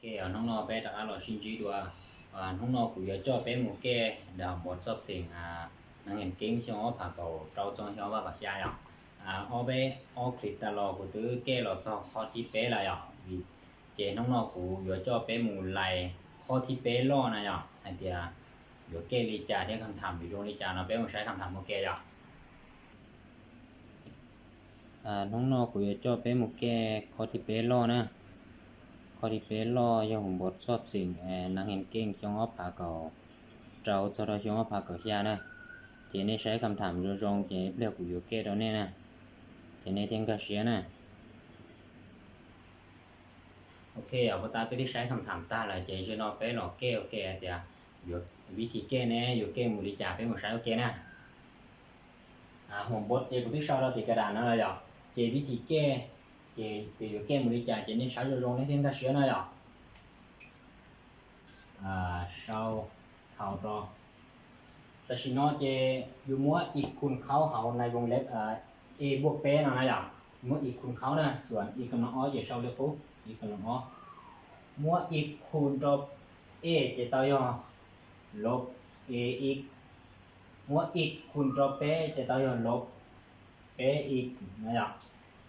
Ok, à, hôm nay bé đã lo xin chỉ đùa. À, hôm nay cô giáo cho bé một cái để học một sắp xếp, à, năng hiển kinh trong ốc phả cầu trâu trong trong ốc phả xia nhỉ. À, ốc bé, ốc clip ta lo cô tứ cái lo cho khó thi bé là nhỉ. Vì cái hôm nay cô giáo cho bé một lại khó thi bé lo nè nhỉ. Hay thì, à, ຢາກແກ້ລິຈາ ແຕ່ຄຳຖາມຢູ່ໂຮງລິຈາເນາະ ແປ້ມາໃຊ້ຄຳຖາມໂອເຄເຈົ້າ. ອາ ນ້ອງໆ ຄູຢາກເຈາະແປ້ມແກ້ຂໍ້ທີແປດລໍນະ. ຂໍ້ທີແປດລໍ ຢາກຫົວບົດສອບເສັງ ອາ ນັກຮຽນເກັ່ງ ຊ່ວງອອກພາເກົາເຈົ້າ ເຈົ້າເທົ່າຊ່ວງອອກພາເກົາເຊຍນະ. ເຈເນໃຊ້ຄຳຖາມໂຈງໆ ເຈແລ້ວກູຢາກແກ້ດອກແນ່ນະ. ເຈເນແຕ່ງກາເຊຍນະ. ໂອເຄ ເອົາບໍ່ຕາໄປທີ່ໃຊ້ຄຳຖາມຕາລະ ເຈຊິນອກໄປລໍແກ້ ແກ້ຕຽ ຢູ່ ວິທີແກ້ແນ່ ຢູ່ແກ້ໝູລິຈາເປັນໝູໃຊ້ໂອເຄນະ. ອາ ຫົວບົດເຈບໍ່ຕິເຊົາລາວຕິກະດານນັ້ນລະເຈົ້າ ເຈວິທີແກ້ ເຈ ເຈຢູ່ແກ້ໝູລິຈາ ເຈນີ້ເຊົາໂຈງໆ ໃນເທິງກາເຊຍນະເຈົ້າ. ອາ ເຊົາ ເຂົ້າຕໍ່ ແຕ່ຊິເນາະ ເຈຢູ່ມົ້ວອິກຄູນເຄົ້າເຮົາໃນວົງເລັບ ອາ ເອບວກແປເນາະນະເຈົ້າ. ມົ້ວອິກຄູນເຄົ້ານະ ສ່ວນອິກກຳລັງອໍ ເຈເຊົາເລີຍປຸ ອິກກຳລັງອໍ ມົ້ວອິກຄູນຕໍ່ເອ ເຈເຕົ້າຍໍລົບເອອິກ ມົ້ວອິກຄູນຕໍ່ແປ ເຈເຕົ້າຍໍລົບເປອິກນະເຈົ້າ.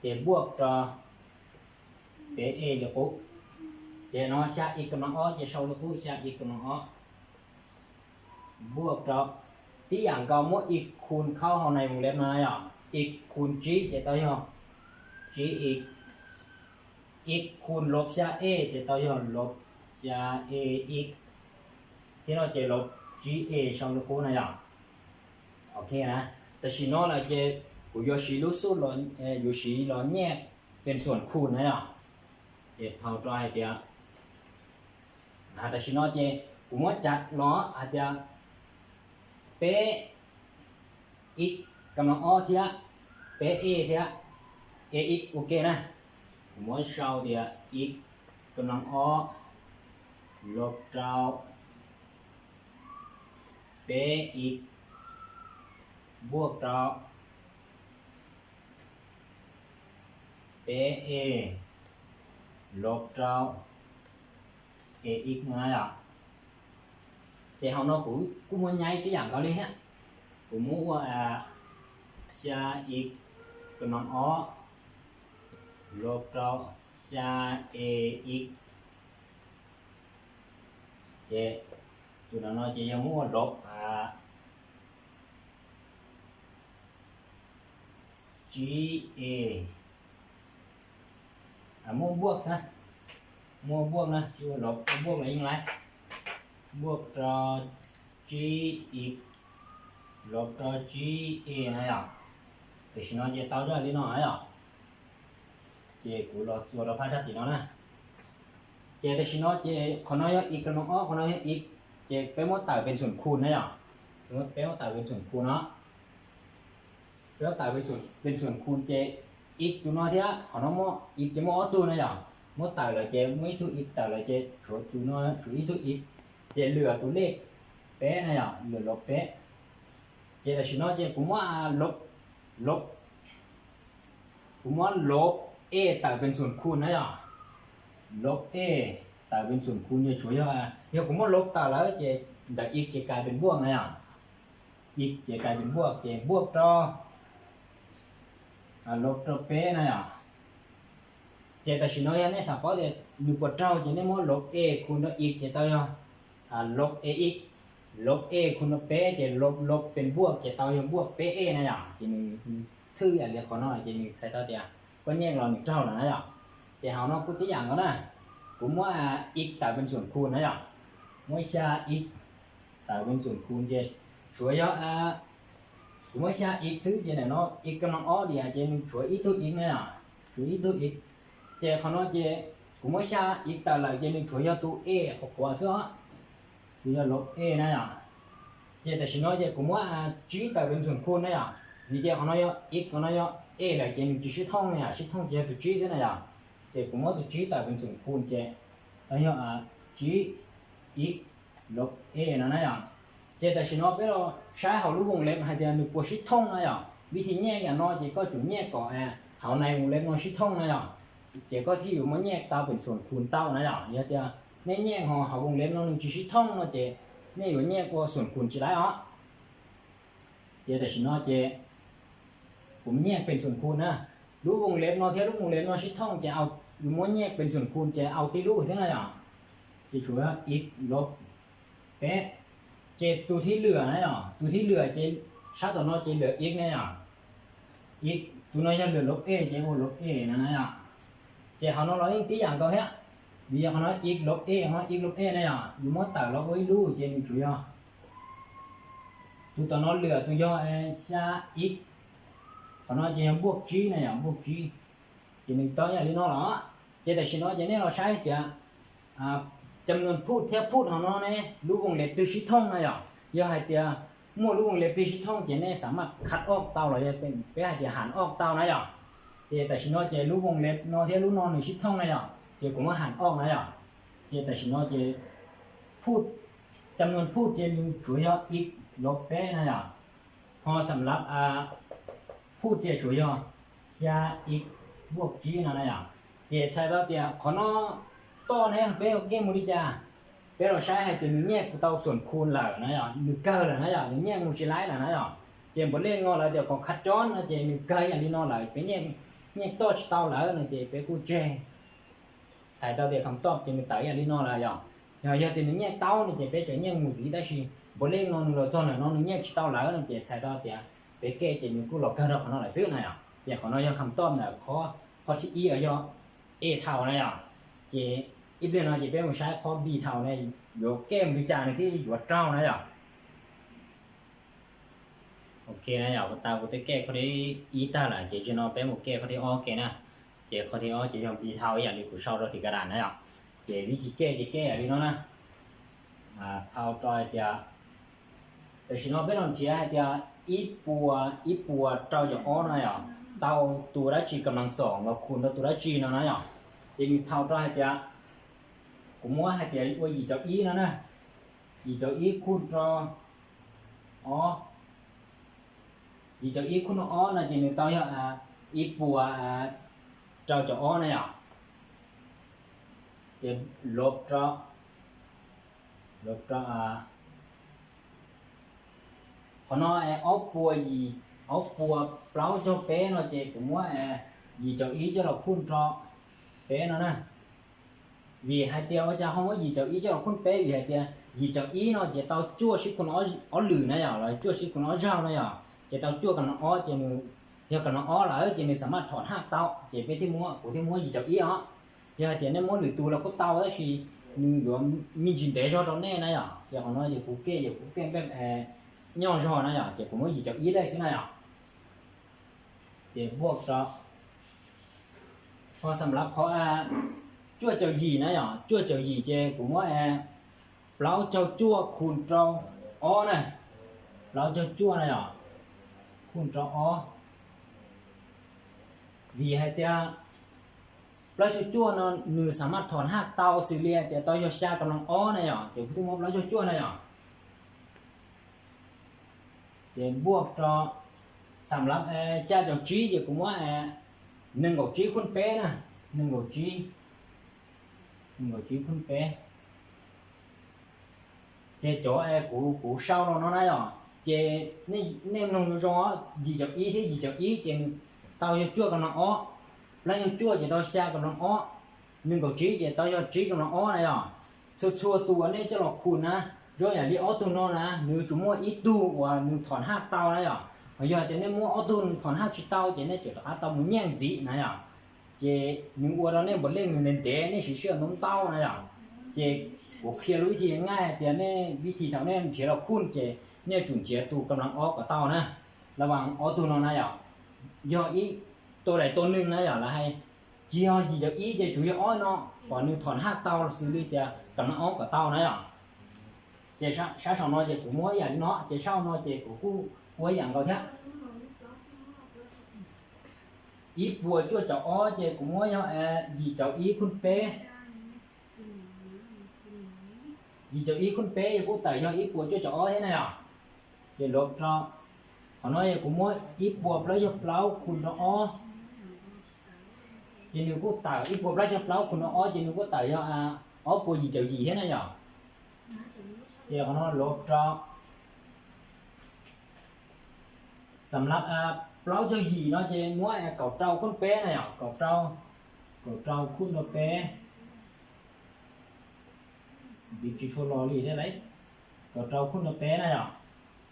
ເຈບວກຕໍ່ເປເອເລີຍປຸ ເຈເນາະ ຊາອິກກຳລັງອໍ ເຈເຊົາເລີຍປຸ ຊາອິກກຳລັງອໍ ບວກຕໍ່ ຕິຢ່າງເກົ່າ ມົ້ວອິກຄູນເຄົ້າເຮົາໃນວົງເລັບນະເຈົ້າ ອິກຄູນຈີ ເຈເຕົ້າຍໍຈີອິກ ອິກຄູນລົບຊາເອ ເຈເຕົ້າຍໍລົບຊາເອອິກ ທີ່ເນາະ ເຈລົບຈີເອ ເຊົາເລີຍປຸນະເຈົ້າ. ໂອເຄນະ ແຕ່ຊິເນາະລະເຈ ກູຢາຊິລຸສູດ ເອີ ຢູຊິລໍແຍກເປັນສ່ວນຄູນນະເຈົ້າ. ເຮັດເທົ່າຕົວໃຫ້ເຕຍ ນະ ແຕ່ຊິເນາະເຈ ກູມົ້ວຈັດລໍອາດຈະເປ ອິກກຳລັງອໍເທຍ ເປເອເທຍ ເອອິກ ໂອເຄນະ. ມົ້ວເຊົາເທຍ ອິກກຳລັງອໍ ລົບເຕົ້າ ເປອິກ ບວກເຕົ້າ ເປເອ ລົບເຈົ້າ ເອອິກນະເຈົ້າ. ເຈເຮົາເນາະ ກູ ກູມົ້ວໃຫຍ່ຕິຢ່າງເກົາຫຼີເຮະ ກູມົ້ວ ອາ ຊາອິກກຳລັງອໍ ລົບເຕົ້າ ຊາເອອິກ ເຈ ຈຸດນັ້ນເນາະ ເຈຍັງມົ້ວລົບ ອາ ຈີເອ ອາ ມົ້ວບວກຊະ ມົ້ວບວກນະ ຢູ່ລົບ ບວກລະຍິ່ງຫຼາຍ ບວກຕໍ່ຈີອິກ ລົບຕໍ່ຈີເອນະເຈົ້າ. ແຕ່ຊິເນາະ ເຈເຕົ້າເດີລີເນາະ ເຈົ້າ ເຈ ກູລໍຕົວລະພາດຊັດຕິເນາະນະ. ເຈ ແຕ່ຊິເນາະ ເຈ ຂໍນ້ອຍຍໍອິກກຳລັງອໍ ຂໍນ້ອຍຍໍອິກ ເຈ ໄປມົ້ວເຕົາເປັນສ່ວນຄູນນະເຈົ້າ ໄປມົ້ວເຕົາເປັນສ່ວນຄູນເນາະ. ແລ້ວເຕົາເປັນສ່ວນ ເປັນສ່ວນຄູນ ເຈ ອິກຕູນ້ອຍເທຍ ເຮົາເນາະ ມົ້ວອິກເຈມົ້ວອໍຕູນະເຈົ້າ. ມົ້ວເຕົາລະເຈ ມີທູອິກເຕົາລະເຈ ຊົຍຕູນ້ອຍ ຊູອິກທູອິກ ເຈເຫຼືອຕົວເລກເປນະເຈົ້າ ເຫຼືອລົບເປ. ເຈ ແຕ່ຊິເນາະ ເຈ ກູມົ້ວ ອາ ລົບ ລົບ ກູມົ້ວລົບເອເຕົາເປັນສ່ວນຄູນນະເຈົ້າ. ລົບເອເຕົາເປັນສ່ວນຄູນ ເຈ ຊ່ວຍ ອາ ເຮົາກູມົ້ວລົບເຕົາລະ ເຈ ດາກອິກເຈກາຍເປັນບວກນະເຈົ້າ. ອິກເຈກາຍເປັນບວກ ເຈບວກຕໍ່ ອາ ລົບຕໍ່ເປນະເຈົ້າ. ເຈ ແຕ່ຊິເນາະ ເນສາປອດ ເຈ ໜຶ່ງປວດເຈົ້າ ເຈ ເນມົ້ວລົບເອຄູນຕໍ່ອິກ ເຈເຕົ້າຍໍ ອາ ລົບເອອິກ ລົບເອຄູນຕໍ່ເປ ເຈ ລົບ ລົບເປັນບວກ ເຈເຕົ້າຍໍບວກເປເອນະເຈົ້າ. ເຈ ໜຶ່ງ ຖືຢ່າງດຽວຂໍນ້ອຍ ເຈ ໜຶ່ງໃສ່ເຕົ້າເຕຍ ກໍແຍກລາວໜຶ່ງເຈົ້ານະເຈົ້າ. ເຈ ເຮົາເນາະ ກູຕົວຢ່າງກ່ອນນະ ກູມົ້ວ ອາ ອິກເຕົາເປັນສ່ວນຄູນນະເຈົ້າ. ມົ້ວຊາອິກ ເຕົາເປັນສ່ວນຄູນ ເຈ ຊ່ວຍ ອາ ກູມົ້ວຊາອິກຊື່ ເຈ ນະເນາະ ອິກກຳລັງອໍເດຍ ເຈ ໜຶ່ງຊ່ວຍອິກທູອິກນະ ຊ່ວຍອິກທູອິກ ເຈ ເຂົາເນາະ ເຈ ກູມົ້ວຊາອິກເຕົາລະ ເຈ ໜຶ່ງຊ່ວຍຍົກຕົວເອ ຂອບຂວາເສື້ອ ຊ່ວຍຍົກລົບເອນະ. ເຈ ແຕ່ຊິເນາະ ເຈ ກູມົ້ວ ອາ ຈີເຕົາເປັນສ່ວນຄູນນະ ນີ້ ເຈ ເຂົາເນາະ ເອ ເຂົາເນາະ ເອລະ ເຈ ໜຶ່ງຈີຊິທ່ອງນະ ຊິທ່ອງ ເຈ ໂຕຈີເສື້ອນະ ເຈ ກູມົ້ວໂຕຈີເຕົາເປັນສ່ວນຄູນ ເຈ ເອົາ ອາ ຈີ ອິກ ລົບເອນັ້ນນະ. ເຈ ແຕ່ຊິເນາະ ເວລາໃຊ້ເຮົາລູກວົງເລັບ ໃຫ້ເດຍໜຶ່ງປວດຊິທ່ອງນະ ວິທີແຍກຢ່າງນ້ອຍ ເຈ ກໍຈຸແຍກກໍ ເຮົາໃນວົງເລັບນ້ອຍຊິທ່ອງນະ. ເຈ ກໍທີ່ຢູ່ມາແຍກເຕົາເປັນສ່ວນຄູນເຕົານະ ເດຍ ໃນແຍກຂອງເຮົາວົງເລັບເນາະ ໜຶ່ງຈີຊີທ່ອງເນາະເຈ ນີ້ຢູ່ແຍກວ່າສ່ວນຄູນຈີໄດ້ເນາະ ເຈ ແຕ່ຊິເນາະເຈ ຜົມແຍກເປັນສ່ວນຄູນນະ ຮູວົງເລັບເນາະ ແທນຮູວົງເລັບເນາະ ຊິທ່ອງເຈ ເອົາຢູ່ໝົດແຍກເປັນສ່ວນຄູນເຈ ເອົາຕິລູກຊີ້ນະ ເຈ ຖືວ່າອິກລົບ ແປະ ເຈ ໂຕທີ່ເຫຼືອນະ ໂຕທີ່ເຫຼືອເຈ ຊາວຕອນເນາະເຈ ເຫຼືອອິກນະ ອິກ ໂຕນ້ອຍເຫຼືອລົບເອ ເຈ ໂອລົບເອນັ້ນນະ ເຈ ເຮົາເນາະ ເຮົາຍັງຕິຢ່າງເກົ່າແທ້ ມີເຮົາເນາະ ອິກລົບເອ ເຮົາອິກລົບເອນະ ຢູ່ໝົດຕາເຮົາບໍ່ຮູ້ເຈ ໜຶ່ງຈຸດ ໂຕຕອນເນາະເຫຼືອໂຕຍ່ອ ເອ ຊາ ອິກ ເຮົາເນາະເຈ ບວກຈີນະ ບວກຈີ ເຈ ໜຶ່ງຕໍ່ຢ່າງນີ້ເນາະ ເຈ ແຕ່ຊິເນາະ ເຈ ນີ້ເຮົາໃຊ້ເຈ ອາ ຈຳນວນພູດ ແທນພູດເຮົາເນາະ ໃນຮູວົງເລັບ ໂຕຊິທ່ອງນະ ຢ່າໃຫ້ເຈ ໝົດຮູວົງເລັບ ໂຕຊິທ່ອງເຈ ນີ້ສາມາດຄັດອອກເຕົາ ຫຼືເປັນ ເປັນໃຫ້ເຈຫານອອກເຕົານະ ເຈ ແຕ່ຊິເນາະ ເຈ ຮູວົງເລັບເນາະ ແທນຮູນໍ ໂຕຊິທ່ອງນະ ເຈ ກໍມາຫານອອກນະ ເຈ ແຕ່ຊິເນາະ ເຈ ພູດ ຈຳນວນພູດເຈ ໜຶ່ງຈຸດ ອິກລົບແປະນະ ເພາະສຳລັບ ອາ ພູດເຈ ຈຸດ ຊາ ອິກ ບວກຈີນະ ເຈ ໃຊ້ເຕົາເຕຍ ຂໍເນາະ ຕໍ່ໃນເປັນເກມໝູລິຈາ ເປັນເຮົາໃຊ້ໃຫ້ເປັນແຍກເຕົາສ່ວນຄູນແລ້ວນະ ໜຶ່ງເກີນແລ້ວນະ ແຍກໝູຊິໄລແລ້ວນະ ເຈ ບໍ່ເຫຼັ້ງງໍແລ້ວ ເຈ ຂອງຄັດຈ້ອນນະ ເຈ ໜຶ່ງເກີນຢ່າງນີ້ເນາະ ແລ້ວເປັນແຍກ ແຍກຕໍ່ເຕົາແລ້ວນະ ເຈ ເປັນກູແຈ ໃສ່ເຕົາເຕຍຄຳຕອບ ເຈ ໜຶ່ງເຕົາຢ່າງນີ້ເນາະ ແລ້ວ ຍາ ຍາເຕຍໜຶ່ງແຍກເຕົານີ້ ເຈ ເປັນຈະແຍກໝູຊິໄດ້ຊິ ບໍ່ເຫຼັ້ງງໍ ໜຶ່ງລາວຈອນນະ ໜຶ່ງແຍກເຕົາແລ້ວນະ ເຈ ໃສ່ເຕົາເຕຍ ເປັນແກະ ເຈ ໜຶ່ງກູລອກເກີນເນາະ ເນາະ ແລ້ວຊື້ນະ ເຈ ຂໍເນາະ ຢ່າງຄຳຕອບນະ ຂໍ້ ຂໍ້ທີອີ ເອົາ ເອ ເທົ່ານະ ເຈ ອີກເລື່ອງນະ ເຈ ເປັນຜູ້ຊາຍ ຂໍ້ ບີ ເທົ່ານະ ໂຍ ເກມວິຈານທີ່ຢູ່ເທົ່ານະ ໂອເຄນະ ເອົາ ກະຕາກູເຕແກະຂໍ້ທີອີຕາລະ ເຈ ເຈ ເນາະ ເປັນໝູແກະຂໍ້ທີອອກເກນະ ເຈ ຂໍ້ທີອອກ ເຈ ຍອມບີເທົ່າ ອີ່ຫຍັງທີ່ກູເຊົາດອກທີ່ກະດານນະ ເຈ ວິທີແກະ ເຈ ແກະອັນນີ້ເນາະນະ ອາ ເທົ່າຕໍ່ເຕຍ ແຕ່ຊິເນາະ ເປັນອອນເທຍເຕຍ ອີປົວ ອີປົວ ເຕົາຈະອອນນະ ເຕົາ ໂຕໄດ້ຈີກຳລັງສອງ ລະຄູນຕໍ່ໂຕໄດ້ຈີເນາະນະ ເຈ ມີເທົ່າຕໍ່ໃຫ້ເຕຍ ກູມົວໃຫ້ເຕຍ ອີ ເຈົ້າ ອີ ເນາະນະ ອີ ເຈົ້າ ອີ ຄູນຕໍ່ ອໍ ອີ ເຈົ້າ ອີ ຄູນ ອໍ ນະ ເຈ ໜຶ່ງເຕົາ ອາ ອີປົວ ອາ ເຈົ້າຈະ ອໍ ນະ ເຈ ລົບເຈາະ ລົບເຈາະ ອາ ຂໍເນາະ ເອົາປົວ ອີ ເອົາປົວ ເປົ່າເຈົ້າ ແປ ເນາະ ເຈ ກູມົວ ອີ ເຈົ້າ ອີ ເຈົ້າ ລະຄູນເຈາະ ແປ ເນາະນະ ວີ ໃຫ້ເຕຍ ເຈົ້າ ເຮົາ ອີ ເຈົ້າ ອີ ເຈົ້າ ລະຄູນ ແປ ວີ ໃຫ້ເຕຍ ອີ ເຈົ້າ ອີ ເນາະ ເຈ ເຕົາ ຈົວ ຊິ ຄູນ ອໍ ອໍ ຫຼື ນະ ເຈົ້າ ຈົວ ຊິ ຄູນ ອໍ ເຈົ້າ ນະ ເຈົ້າ ເຈ ເຕົາ ຈົວ ກຳລັງ ອໍ ເຈ ໜຶ່ງ ເຮົາກຳລັງ ອໍ ລະ ເອີ ເຈ ໜຶ່ງສາມາດຖອນຮາກເຕົາ ເຈ ເປັນທີ່ມົວ ກູທີ່ມົວ ອີ ເຈົ້າ ອີ ເນາະ ເຮັດໃຫ້ເຕຍ ໃນມົວ ຫຼື ໂຕ ລະ ໂຄ ເຕົາ ລະ ຊິ ໜຶ່ງ ລວມ ມີ ຈິນ ແດ ເຈົ້າ ຕອນແນ່ ນະ ເຈົ້າ ເຈ ຂໍເນາະ ເຈ ກູເກະ ເຈ ກູເກະ ແບບ ເອີ ຫຍໍ້ ເຈົ້າ ນະ ເຈົ້າ ເຈ ກູມົວ ອີ ເຈົ້າ ອີ ເລີຍ ຊິ ນະ ເຈົ້າ ເຈ ບວກ ເຈົ້າ ເພາະສຳລັບຂໍ້ ອາ ຈົວ ເຈົ້າ ອີ ນະ ເຈົ້າ ຈົວ ເຈົ້າ ອີ ເຈ ກູມົວ ເອົ້າ ເປົ່າເຈົ້າ ຈົວ ຄູນເຈົ້າ ອໍ ນະ ເປົ່າເຈົ້າ ຈົວ ນະ ເຈົ້າ ຄູນເຈົ້າ ອໍ ວີ ໃຫ້ເຕຍ ເປົ່າເຈົ້າ ຈົວ ເນາະ ໜຶ່ງສາມາດຖອນຮາກເຕົາ ຊື່ເລຍ ເຕຍ ເຕົາ ຊາ ກຳລັງ ອໍ ນະ ເຈົ້າ ເຈ ຄູທີ່ມົວ ເປົ່າເຈົ້າ ຈົວ ນະ ເຈົ້າ ເຈ ບວກ ເຈົ້າ ສຳລັບ ເອີ ຊາ ເຈົ້າ ຈີ ເຈ ກູມົວ ເອີ ໜຶ່ງ ເກົ້າ ຈີ ຄູນ ແປ ນະ ໜຶ່ງ ເກົ້າ ຈີ ໜຶ່ງ ເກົ້າ ຈີ ຄູນ ແປ ເຈ ເຈົ້າ ເອີ ກູ ກູເຊົາ ເນາະ ເນາະ ນະ ເຈົ້າ ເຈ ນີ້ ນີ້ ໜຶ່ງ ເຈົ້າ ເຈົ້າ ອີ ເຈົ້າ ອີ ທີ່ ອີ ເຈົ້າ ອີ ເຈ ເຕົາ ເຈົ້າ ຈົວ ກຳລັງ ອໍ ເປົ່າເຈົ້າ ຈົວ ເຈ ເຕົາ ຊາ ກຳລັງ ອໍ ໜຶ່ງ ເກົ້າ ຈີ ເຈ ເຕົາ ເຈົ້າ ຈີ ກຳລັງ ອໍ ນະ ເຈົ້າ ຊົວໆ ໂຕນີ້ ເຈົ້າ ລະຄູນ ນະ ເຈົ້າ ຢ່າລີ ອໍ ໂຕ ເນາະ ນະ ໜຶ່ງ ຈູ ມົວ ອີ ໂຕ ວ່າ ໜຶ່ງ ຖອນຮາກເຕົາ ນະ ເຈົ້າ ເຮົາ ເຈົ້າ ເນາະ ມົວ ອໍ ໂຕ ໜຶ່ງ ຖອນຮາກ ຊິ ເຕົາ ເຈ ເນາະ ເຈົ້າ ຕະ ອາ ເຕົາ ໝູ ແຍ່ງ ຈີ ນະ ເຈົ້າ ເຈ ໜຶ່ງ ອວດ ເນາະ ເນ ບໍ່ເລັ່ງ ໜຶ່ງ ເນ ເດ ເນ ຊິ ເຊື່ອ ນົມ ເຕົ້າ ນະ ເຈົ້າ ເຈ ໂອເຄ ວິທີງ່າຍ ເນ ວິທີເທົ່ານີ້ ເຈ ລະຄູນ ເຈ ເນ ຈູນ ເຈ ໂຕ ກຳລັງ ອໍ ກະ ເຕົາ ນະ ລະຫວ່າງ ອໍ ໂຕ ເນາະ ນະ ເຈົ້າ ຍໍ ອີ ໂຕໃດໂຕໜຶ່ງ ນະ ເຈົ້າ ລະໃຫ້ ຈີ ເຈົ້າ ອີ ເຈົ້າ ອີ ເຈ ຈູ ເຈົ້າ ອໍ ເນາະ ກະ ໜຶ່ງ ຖອນຮາກເຕົາ ຊື່ ເຈ ກຳລັງ ອໍ ກະ ເຕົາ ນະ ເຈົ້າ ເຈ ຊາ ຊາ ເຊົາ ເນາະ ເຈ ກູມົວ ອີ ເນາະ ເຈ ເຊົາ ເນາະ ເຈ ກູ ກູ ກົວ ອີ ຫຍັງ ເຈົ້າ ເທ ອີ ປົວ ຈົວ ເຈົ້າ ອໍ ເຈ ກູມົວ ເຈົ້າ ເອີ ອີ ເຈົ້າ ອີ ຄູນ ແປ ອີ ເຈົ້າ ອີ ຄູນ ແປ ເຈ ກູ ເຕີ ຍໍ ອີ ປົວ ຈົວ ເຈົ້າ ອໍ ເທ ນະ ເຈົ້າ ເຈ ລົບ ເຈົ້າ ຂໍ ເນາະ ເຈ ກູມົວ ອີ ປົວ ເປົ່າ ເຈົ້າ ເປົ່າ ຄູນ ເຈົ້າ ອໍ ເຈ ໜຶ່ງ ກູ ເຕີ ອີ ປົວ ເປົ່າ ເຈົ້າ ເປົ່າ ຄູນ ເຈົ້າ ອໍ ເຈ ໜຶ່ງ ກູ ເຕີ ຍໍ ອາ អ pua yì chào yì thế này nhỉ? Thì nó lột ra. ສຳລັບ ອາ plau chào yì ເນາະ ຈະມ້ວນ ອາ kau trau khun pe ນະ kau trau, kau trau khun pe. Bịt chữ số lo lì thế đấy. Kau trau khun pe ນະ.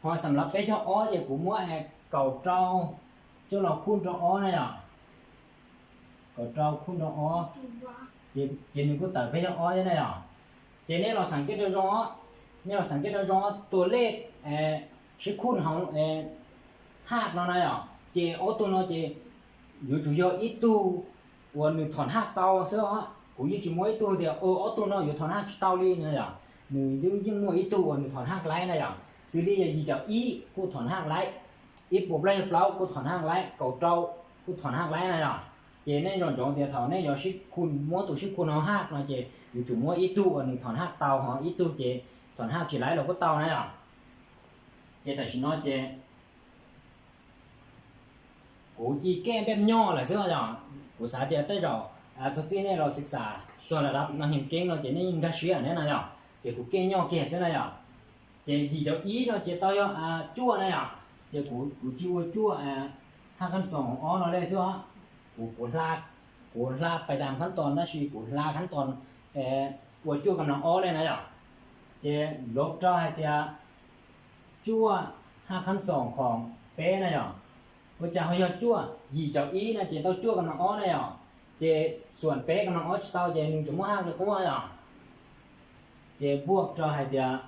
ເພາະສຳລັບ pe chau o ຈະ pua mua, ອາ kau trau, chau lo khun trau o ນະ. Kau trau khun trau o. Jê, jê nư kô tau pe chau o thế này. Jê nê lo sáng kết ra zo, nê lo sáng kết ra zo, tua lêk, ê, sư khun hông, ê, hạc nó này. Jê ô tô nó jê, yu chủ yo ít tu, ua nư thon hạc tau sư. Kô yu chỉ mua ít tu thì, ô, ô tô nó yu thon hạc tau li này. Nư dưng dưng mua ít tu, ua nư thon hạc lái này. Sư li yì chào yì, kô thon hạc lái. Ít pua plai plau, kô thon hạc lái, kau trau, kô thon hạc lái này. Jê nê yo yo thì thao nê yo sư khun, mua tu sư khun hông hạc nó jê, yu chủ mua ít tu, ua nư thon hạc tau hông ít tu jê, thon hạc chỉ lái lo kô tau này. Jê ta sư nó jê. Kô chỉ kê bếp nho là sư yo. Kô xá thì ta yo, à, thật sự nê lo sik sa, so là đáp năng hình kinh nó jê nê nhìn ta sư này này. Jê kô kê nho kê sư này. Jê yì chào yì nó jê tau yo, a, chua này. Jê kô, kô chỉ ua chua, a, hạc khăn sòng hông o nó lê sư. Kô, kô hla, kô hla pai tam khăn ton na sư, kô hla khăn ton, ê, ua chua kăm năng o lê này. Jê lột ra hai tia chua hạc khăn sòng khong pe này. Ua chà hông yo chua yì chào yì na, jê tau chua kăm năng o này. Jê suôn pe kăm năng o chỉ tau jê nư chủ mua hạc được kô này. Jê buộc cho hai tia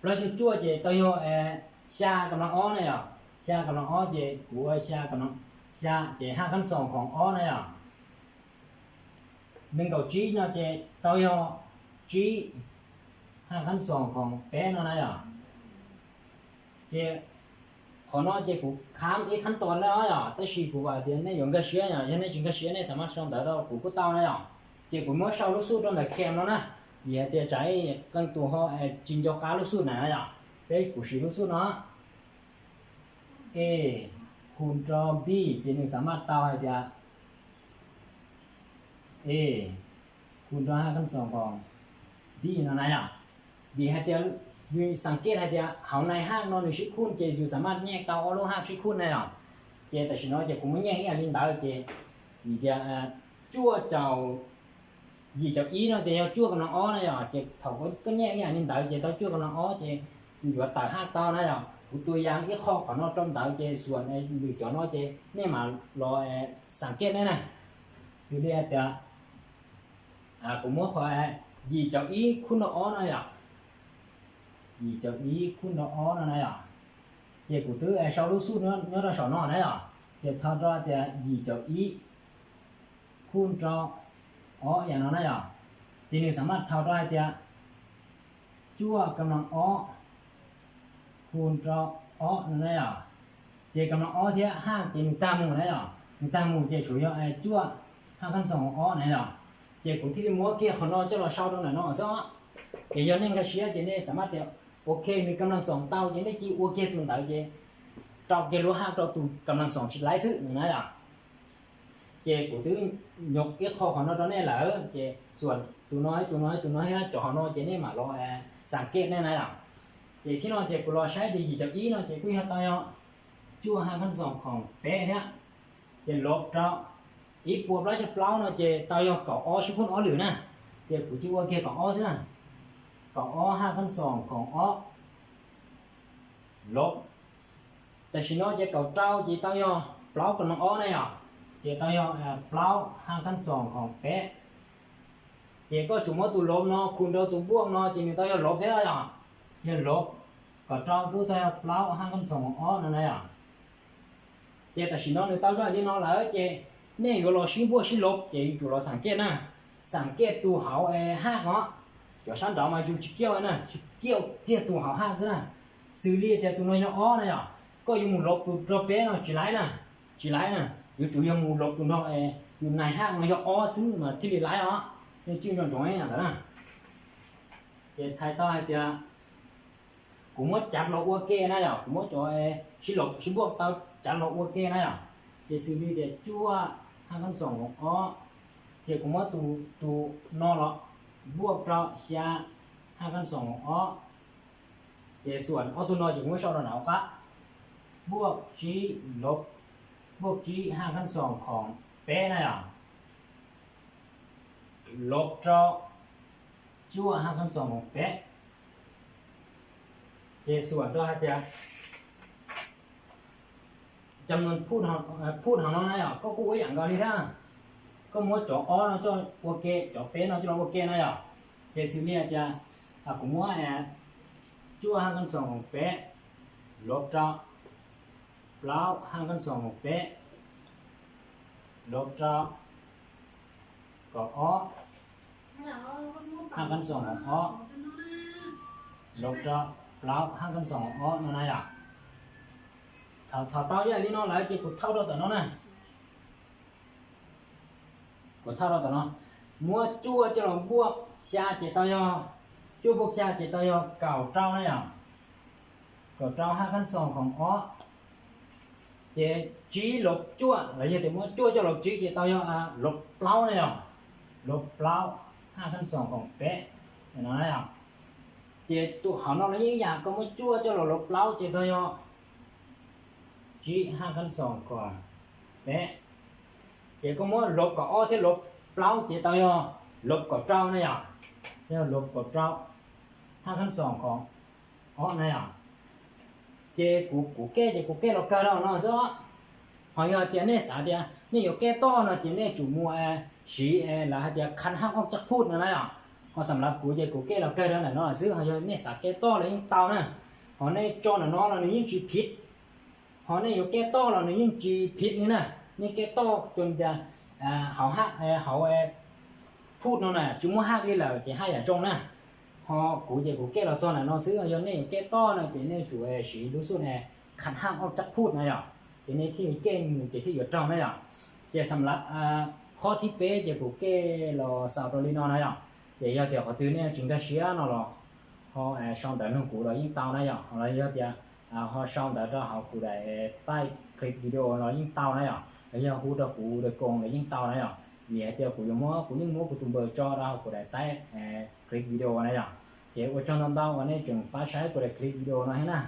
Plau chua chua jê tau yo, ê, sa kăm năng o này. Sa kăm năng o jê, kô sa kăm năng, sa jê hạc khăn sòng khong o này. Nưng kau chỉ nó jê tau yo chỉ hạc khăn sòng khong pe nó này. Jê Khổ no jê kô khám ít khăn ton lơ yo, ta sư kô và tia nê yo gah sư yo, yo nê chính gah sư nê sả mát song tau tau kô kô tau na yo. Jê kô mua sau lô sút trong đài khem nó na. Vì tia cháy căng tu ho, ê, chính cho cá lô sút na yo. Pe kô sư lô sút nó. Ê, khun cho bi, jê nư sả mát tau hai tia. Ê, khun cho hạc khăn sòng khong bi nó na yo. Vì hai tia, vì sáng kết hai tia, hảo này hạc nó nư sư khun, jê yu sả mát nhẹ tau o lô hạc sư khun này yo. Jê ta sư nó jê kô mua nhẹ ý linh đới jê. Vì tia, à, chua chào, yì chào yì nó jê yo chua kăm năng o này yo. Jê thảo kô, kô nhẹ ý linh đới jê tau chua kăm năng o jê. Yu tau hạc tau na yo. Kô tua yang ít kho khổ no trong đới jê suôn, ê, lư chó nó jê. Nê mà lo, ê, sáng kết này này. Sư đi hai tia. À, kô mua kho, ê, yì chào yì khun nó o nó yo. Yì chào yì khun nó o nó na yo. Jê kô tứ, ê, sau lô sút nó, nó ra sau nó na yo. Jê thao ra tia yì chào yì khun cho o ya nó na yo. Jê nư sả mát thao ra tia chua kăm năng o khun cho o nó na yo. Jê kăm năng o thiê hạc jê nư ta mù na yo. Nư ta mù jê chủ yo, ê, chua hạc khăn sòng o na yo. Jê kô thi mua kia khổ no cho lo sau trong đài nó sớ. Jê yo nê gah sư jê nê sả mát tia. Ok, nư kăm năng sòng tau jê nê chỉ ua kia tun đới jê. Trau kia lô hạc trau tu kăm năng sòng sư lái sư nư na yo. Jê kô tứ nhục ít kho khổ no trong nê lơ, jê suôn tu nói, tu nói, tu nói ha, chó khổ no jê nê mà lo, ê, sáng kết này na yo. Jê khi nó jê kô lo sai jê yì chào yì nó jê kô yo tau yo. Chua hạc khăn sòng khong pe thiê. Jê lột ra. Ít pua plau chà plau nó jê tau yo kau o sư khun o lử na. Jê kô chỉ ua kia kau o sư na. Kau o hạc khăn sòng khong o. Lột. Ta sư nó jê kau trau jê tau yo plau kăm năng o này yo. Jê tau yo, ê, plau hạc khăn sòng khong pe. Jê kô chủ mua tu lột nó, khun trau tu buộc nó, jê nư tau yo lột thiê yo. Jê lột. Kau trau tu tau yo plau hạc khăn sòng khong o nó na yo. Jê ta sư nó nư tau yo ni nó lơ jê. Nê yo lo sư buộc sư lột jê yu chủ lo sáng kết na. Sáng kết tu hảo, ê, hạc nó. Chó sán đáo mà yu chỉ kiêu na, chỉ kiêu kia tu hảo hạc sư na. Sư li tia tu nó yo o na yo. Kô yu mù lột tu trau pe nó chỉ lái na. Chỉ lái na. Yu chủ yo mù lột tu nó, ê, yu này hạc nó yo o sư mà thi li lái o. Nê chư chọn chọn ấy na. Jê sai tau hai tia. Kô mua chặt lo ua kê na yo. Kô mua chó, ê, sư lột, sư buộc tau chặt lo ua kê na yo. Jê sư li tia chua hạc khăn sòng khong o. ຈະກົມວ່າ ໂຕ ໂຕນໍເນາະ ບວກເຈົ້າ ເຊຍ ຮາກຂັ້ນສອງຂອງ ອ ເຈ ສ່ວນ ອ ໂຕນໍ ຈະກົມວ່າ ຊອ ດອນາ ໂອກະ ບວກ ຈີ ລົບ ບວກ ຈີ ຮາກຂັ້ນສອງຂອງ ເປ ນະ ອະ ລົບເຈົ້າ ຈົວ ຮາກຂັ້ນສອງຂອງ ເປ ເຈ ສ່ວນ ຕົວ ຫາເຈ ຈຳນວນພູດເຮົາ ເອີ ພູດເຮົາເນາະນາຍອະ ກໍກູອີ່ຫຍັງກໍນີ້ນະ ກໍໝວດ ຈອ ອ ເນາະ ຈອ ໂອເກ ຈອ ເປ ເນາະ ຈະລອງໂອເກນາຍອະ ເຈ ຊື່ເນຍຈະ ອາ ກູໝວດ ແອ ຈົວ ຮາກຂັ້ນສອງຂອງ ເປ ລົບເຈົ້າ ເປົ່າ ຮາກຂັ້ນສອງຂອງ ເປ ລົບເຈົ້າ ກໍ ອ ຮາກຂັ້ນສອງຂອງ ອ ລົບເຈົ້າ ເປົ່າ ຮາກຂັ້ນສອງຂອງ ອ ເນາະນາຍອະ ຖ້າ ຖ້າເຕົ້າໃຫຍ່ນີ້ເນາະ ຫຼາຍເຈ ກູເທົ່າດອກຕະເນາະນະ ກູເທົ່າດອກຕະເນາະ ໝວດ ຈົວ ຈະລອງບວກ ເຊຍ ເຈ ເຕົ້າຍໍ ຈົວ ບວກ ເຊຍ ເຈ ເຕົ້າຍໍ ເກົ້າເຕົ້ານາຍອະ ເກົ້າເຕົ້າ ຮາກຂັ້ນສອງຂອງ ອ ເຈ ຈີ ລົບ ຈົວ ລະເອີດ ໝວດ ຈົວ ຈະລົບ ຈີ ເຈ ເຕົ້າຍໍ ອາ ລົບ ເປົ່າ ນາຍອະ ລົບ ເປົ່າ ຮາກຂັ້ນສອງຂອງ ເປ ເຫັນນາຍອະ ເຈ ໂຕເຮົາເນາະ ລະຍິ່ງຢາກກໍໝວດ ຈົວ ຈະລົບ ລົບ ເປົ່າ ເຈ ເຕົ້າຍໍ ຈີ ຮາກຂັ້ນສອງຂອງ ເປ ເຈ ກໍໝວດ ລົບກັບ ອ ທີ່ລົບ ເປົ່າ ເຈ ເຕົ້າຍໍ ລົບ ເກົ້າເຕົ້າ ນາຍອະ ແລ້ວລົບ ເກົ້າເຕົ້າ ຮາກຂັ້ນສອງຂອງ ອ ນາຍອະ ເຈ ກູ ກູແກ້ ເຈ ກູແກ້ລອກເກີນເນາະ ເນາະ ເຮົາຢາກຕຽວເນສາຕຽວ ເນໂຍແກ້ຕໍ່ເນາະ ເຈ ເນຈູໝວດ ເອ ສີ ເອ ລະຫາຕຽວ ຄັນຮາກອອກຈາກພູດ ນາຍອະ ເຮົາສຳລັບກູ ເຈ ກູແກ້ລອກເກີນເນາະ ເນາະ ຊື່ເຮົາເນສາແກ້ຕໍ່ລະຍິ່ງເຕົານະ ເຮົາເນຈອນນະເນາະ ລະຍິ່ງຈີຜິດ ເຮົາເນໂຍແກ້ຕໍ່ລະນີ້ຍິ່ງຈີຜິດນີ້ນະ ນີ້ແກ້ຕໍ່ຈົນຈະ ອາ ເຮົາຮາກ ເອີ ເຮົາ ເອີ ພູດເນາະນະ ຈູໝວດຮາກນີ້ລະ ເຈ ຫາຢາຈົງນະ ເຮົາ ກູ ເຈ ກູແກ້ລອກຈອນນະເນາະ ຊື່ເຮົາເນໂຍແກ້ຕໍ່ນະ ເຈ ເນຈູ ເອີ ສີ ລູກສຸດ ເອີ ຄັນຮາກອອກຈາກພູດນາຍອະ ເຈ ເນທີ່ແກ້ ເຈ ທີ່ຢາເຈົ້ານາຍອະ ເຈ ສຳລັບ ອາ ຂໍ້ທີ ເປ ເຈ ກູແກ້ລອກຊາວໂຕລີເນາະນາຍອະ ເຈ ຢາກຕຽວ ຂໍຕື່ມເນ ຈິງກາເຊຍເນາະ ລະ ເຮົາ ເອີ ຊອງດາວໜຶ່ງກູລະຍິ່ງເຕົານາຍອະ ເຮົາລະຢາກຕຽວ ອາ ເຮົາຊອງດາວເຮົາກູໄດ້ໃຕ້ຄລິບວິດີໂອລະຍິ່ງເຕົານາຍອະ ລະຢາກຮູ້ດາວກູໂດຍກົງລະຍິ່ງເຕົານາຍອະ ເວລາຕຽວກູຢາກມົວ ກູຍິ່ງມົວ ກູຕຸມເບີຈອດເຮົາກູໄດ້ໃຕ້ ເອີ ຄລິບວິດີໂອນາຍອະ ເຈ ອວດຈອນຕອນເຕົາ ອັນນີ້ຈຶ່ງປາໃຊ້ກູໄດ້ຄລິບວິດີໂອເນາະ ເຫັນນະ